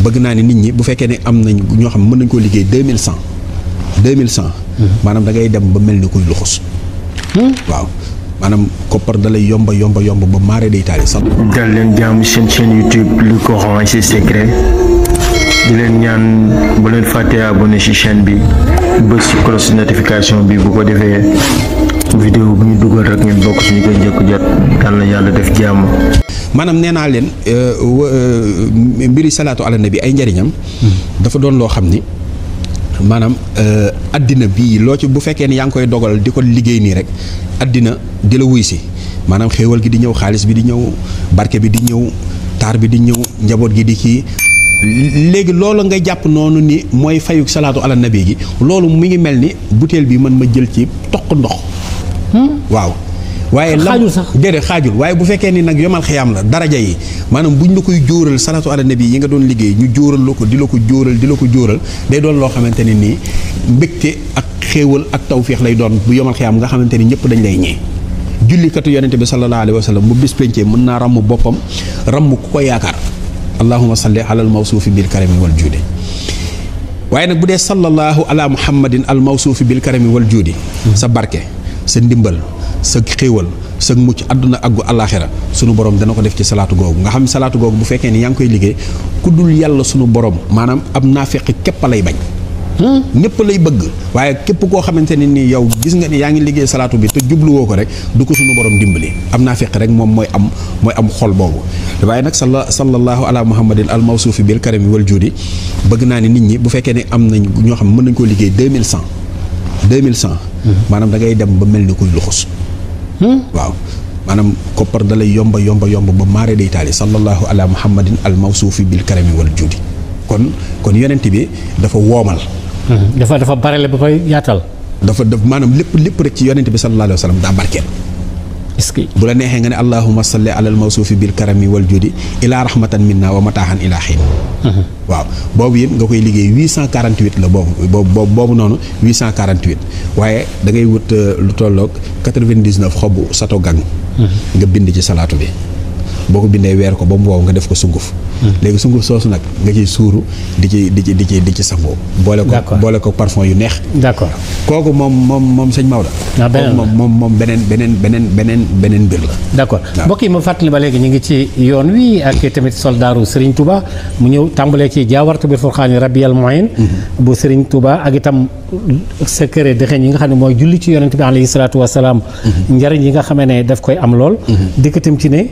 bëgg naa ne nit ñi bu fekkee ne am nañ ñoo xam ne mën nañ koo liggéey 2100 maanaam da ngay dem ba mel ni kuy luxus waaw maanaam koppar da lay yomba ba maare day taali sax. dal leen jàmm seen chaîne YouTube Le Coran et ses secrets di leen ñaan bu leen fàttee abonné ci chaîne bi bës ci cloche notification bi bu ko defee vidéo bu ñu dugal rek ngeen bokk ci ñu koy njëkk jot yàlla na yàlla def jàmm. maanaam nee naa leen mbiri salaatu ala nabi ay njariñam dafa doon loo xam ni maanaam addina bii loo ci bu fekkee ni yaa ngi koy dogal di ko liggéey nii rek addina di la wuy si maanaam xéewal gi di ñëw xaalis bi di ñëw barke bi di ñëw taar bi di ñëw njaboot gi di kii léegi loolu nga jàpp noonu ni mooy fayuk salaatu ala nabi gi loolu mu ngi mel ni butéel bi man ma jël ci toq ndox waaw waaye xaajul sax déedéet xaajul waaye bu fekkee ni nag yomal xiyaam la daraja yi maanaam buñ la koy jóoral salaatu ala nabi yi nga doon liggéey ñu jóoral la ko di la ko jóoral day doon loo xamante ne nii mbégte ak xéewal ak tawfiix lay doon bu yomal xiyaam nga xamante ni ñëpp dañ lay ñee jullikatu yonente bi sallallahu alayhi wa sallam bu bis pencee mën naa ramm boppam ramm ku ko yaakaar allahumma salli ala al mawsuufi bil karami wal juudi waaye nag bu dee sallallahu ala muhammadin al mawsuufi bil karami wal juudi sa barke sa ndimbal sa xéewal sa mucc àdduna ak gu àllaaxira sunu borom dana ko def ci salaatu googu nga xam salaatu googu bu fekkee ni yaa ngi koy liggéey ku dul yàlla sunu borom maanaam ab naafeq képp lay bañ ñëpp lay bëgg waaye képp koo xamante ne ni yow gis nga ni yaa ngi liggéey salaatu bi te jubluwoo ko rek du ko sunu borom dimbali am naafeq rek moom mooy am xol boobu waaye nag sallallahu ala muhammadin al mawsuufi bil karami wal juudi bëgg naa ne nit ñi bu fekkee ne am nañ ñoo xam mën nañ koo liggéey 2100 maanaam da ngay dem ba mel ni kuy luxus waaw maanaam koppar da lay yomba ba maare day taali sallallahu ala muhammadin al mawsuufi bil karami wal juudi kon yonent bi dafa woomal dafa barele ba fay yaatal dafa maanaam lépp rek ci yonent bi sallallahu alayhi wa sallam daa barkeel est-ce que bu la neexee nga ne allahumma salli ala al mawsuufi bil karami wal juudi ilaa rahmatan minna wa mataahan ilaa xiin waaw boobu yéen nga koy liggéey 848 la boobu noonu 848 waaye da ngay wut lu tolloog 99 xobu sato gang nga bind ci salaatu bi boo ko bindee weer ko ba mu wow nga def ko sunguf léegi sunguf soosu nag nga ciy suuru di ci sangoo boole ko parfum yu neex d'accord kooku moom sëñ Maodo moom beneen mbir la d'accord mbokk yi ma fàttali ba léegi ñu ngi ci yoon wi ak tamit soldaaru Serigne Touba mu ñëw tàmbalee ci jaawartu bi furxaani rabbiyal mu'in bu Serigne Touba ak itam secret dëxëñ yi nga xam ne mooy julli ci yonent bi alayhi salaatu wasalaam njariñ yi nga xamee ne daf koy am lool dikkatam ci ne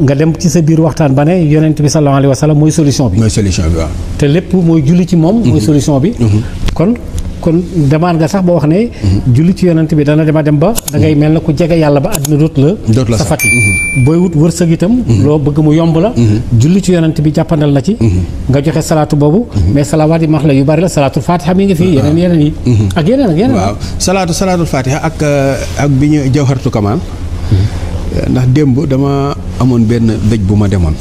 nga dem ci sa biir waxtaan ba ne yonent bi sallallahu alayhi wa sallam mooy solution bi waaw te lépp mooy julli ci moom mooy solution bi kon demaan nga sax ba wax ne julli ci yonent bi dana dem ba da ngay mel na ku jege yàlla ba àddina dootu la sa fati booy wut wërsëg itam loo bëgg mu yomb la julli ci yonent bi jàppandal na ci nga joxe salaatu boobu mais salawaat yi max la yu bari la salaatul fatiha mi ngi fii yeneen yi ak yeneen waaw salaatul fatiha ak bi ñu jawharatu kamal ndax démb dama amoon benn dëj bu ma demoon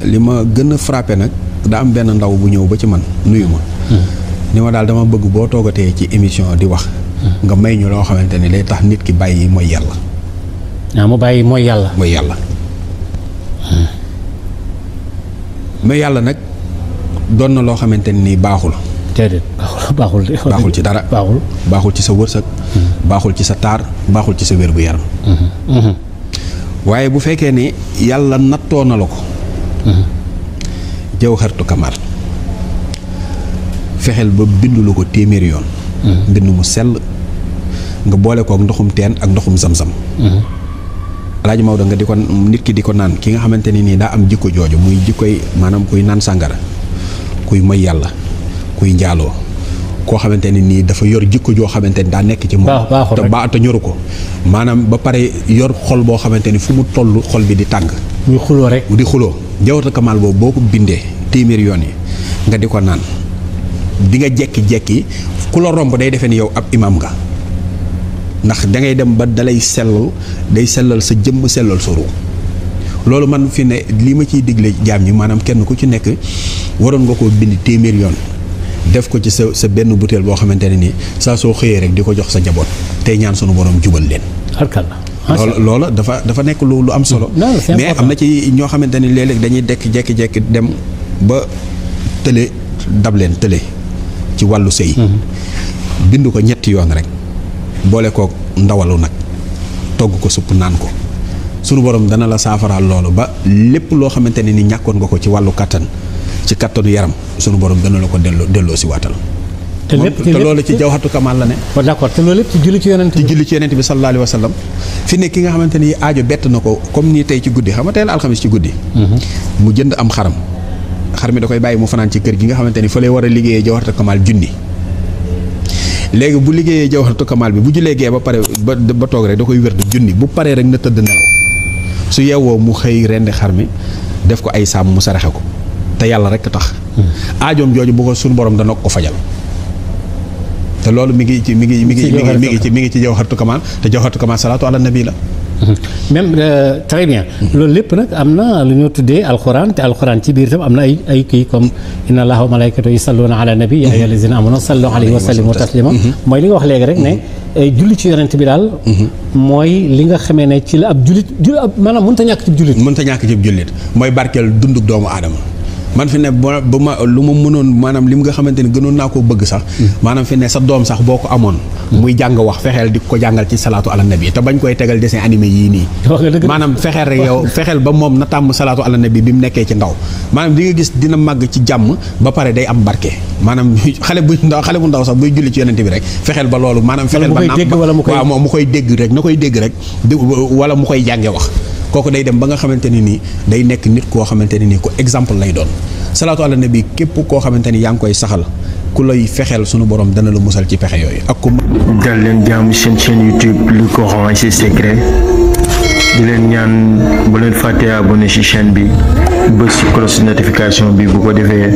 li ma gën a frappé nag da am benn ndaw bu ñëw ba ci man nuyu ma ni ma daal dama bëgg boo toogatee ci émission di wax nga may ñu loo xamante ni day tax nit ki bàyyi mooy yàlla mu bàyyi mooy yàlla mais yàlla nag doon na loo xamante ni baaxul déedéet baaxul ci dara baaxul ci sa wërsëg baaxul ci sa taar baaxul ci sa wér gu yaram waaye bu fekkee ni yàlla nattoo na la ko jawharatu kamal fexeel ba bindu la ko téeméeri yoon mbind mu sell nga boole kook ndoxum teen ak ndoxum zamzam Alaaji Maodo nga di ko nit ki di ko naan ki nga xamante ni nii daa am jikko jooju muy jikkoy maanaam kuy naan sàngara kuy moy yàlla kuy njaaloo koo xamante ni nii dafa yor jikko joo xamante ni daa nekk ci moom te ñoru ko maanaam ba pare yor xol boo xamante ni fu mu toll xol bi di tàng muy xuloo rek di xuloo jawharatu kamal boobu boo ko bindee téeméeri yoon yi nga di ko naan di nga jekki-jekki ku la romb day defee ni yow ab imam nga ndax da ngay dem ba dalay sellal sa jëmm sellal sa ruux loolu man fi ne li ma ciy digle jaam ñi maanaam kenn ku ci nekk waroon nga koo bind téeméer yoon def ko ci sa benn butéel boo xamante ne nii saa soo xëyee rek di ko jox sa njaboot tey ñaan sunu borom jubal leen loola dafa nekk lu am solo mais am na ci ñoo xamante ni léeg-léeg dañuy jekki-jekki dem ba tële dab leen tële ci wàllu sëy bind ko ñetti yoon rek boole ko ndawalu nag togg ko supp naan ko sunu borom dana la saafaraal loolu ba lépp loo xamante ne ni ñàkkoon nga ko ci wàllu kattan ci kattanu yaram sunu borom dana la ko delloo si waatal te loolu ci jawhatu kamal la ne. d'accord te loolu lépp ci julli ci yonent bi. ci julli ci yonent bi sallallahu alayhi wa sallam fi ne ki nga xamante ni aajo bett na ko comme nii tey ci guddi xam nga tey la alxamis ci guddi. mu jënd am xaram xar mi da koy bàyyi mu fanaan ci kër gi nga xamante ni fa lay war a liggéeyee jawhatu kamal junni. léegi bu liggéeyee jawhatu kamal bi bu jullee gee ba pare ba toog rek da koy wér junni bu paree rek na tëdd nelaw su yeewoo mu xëy rendi xar mi def ko ay saam mu saraxe ko te yàlla rek tax. aajoom jooju bu ko suñu borom dana ko fajal. te loolu mi ngi ci jawharatul kamal te jawharatul kamal salaatu ala nabi la. même très bien. loolu lépp nag am na lu ñoo tuddee alxuraan te alxuraan ci biir itam am na ay kii comme inna allaha wa malaikatahu yusalluna ala nabi ya ayyuhallazina amanu sallu alayhi wa sallimu taslima mooy li nga wax léegi rek ne julli ci yonent bi daal mooy li nga xamee ne ci la ab jullit maanaam mënut a ñàkk ci jullit. mënut a ñàkk ci jullit mooy barkeel dunduk doomu aadama. man fi ne ba ma lu ma mënoon maanaam li nga xamante ni gënoon naa koo bëgg sax maanaam fi ne sa doom sax boo ko amoon muy jàng wax fexeel di ko jàngal ci salaatu ala nabi te bañ koy tegal dessin animé yii nii maanaam fexeel rek yow fexeel ba moom na tàmm salaatu ala nabi bi mu nekkee ci ndaw maanaam di nga gis dina màgg ci jàmm ba pare day am barke maanaam xale bu ndaw sax buy julli ci yonente bi rek fexeel ba loolu maanaam fexeel ba waaw moom mu koy dégg rek na koy dégg rek wala mu koy jànge wax kooku day dem ba nga xamante ne nii day nekk nit koo xamante ne nii ko exemple lay doon salaatu ala nabi képp koo xamante ni yaa ngi koy saxal ku lay fexeel sunu borom dana la musal ci pexe yooyu ak ku dal leen jàmm seen chaîne YouTube le Coran et ses secrets di leen ñaan bu leen fàttee abonné ci chaîne bi bës ci cloche notification bi bu ko defee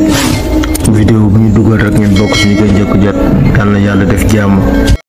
vidéo bu ñu dugal rek ngeen bokk suñu koy njëkk jot yàlla na yàlla def jàmm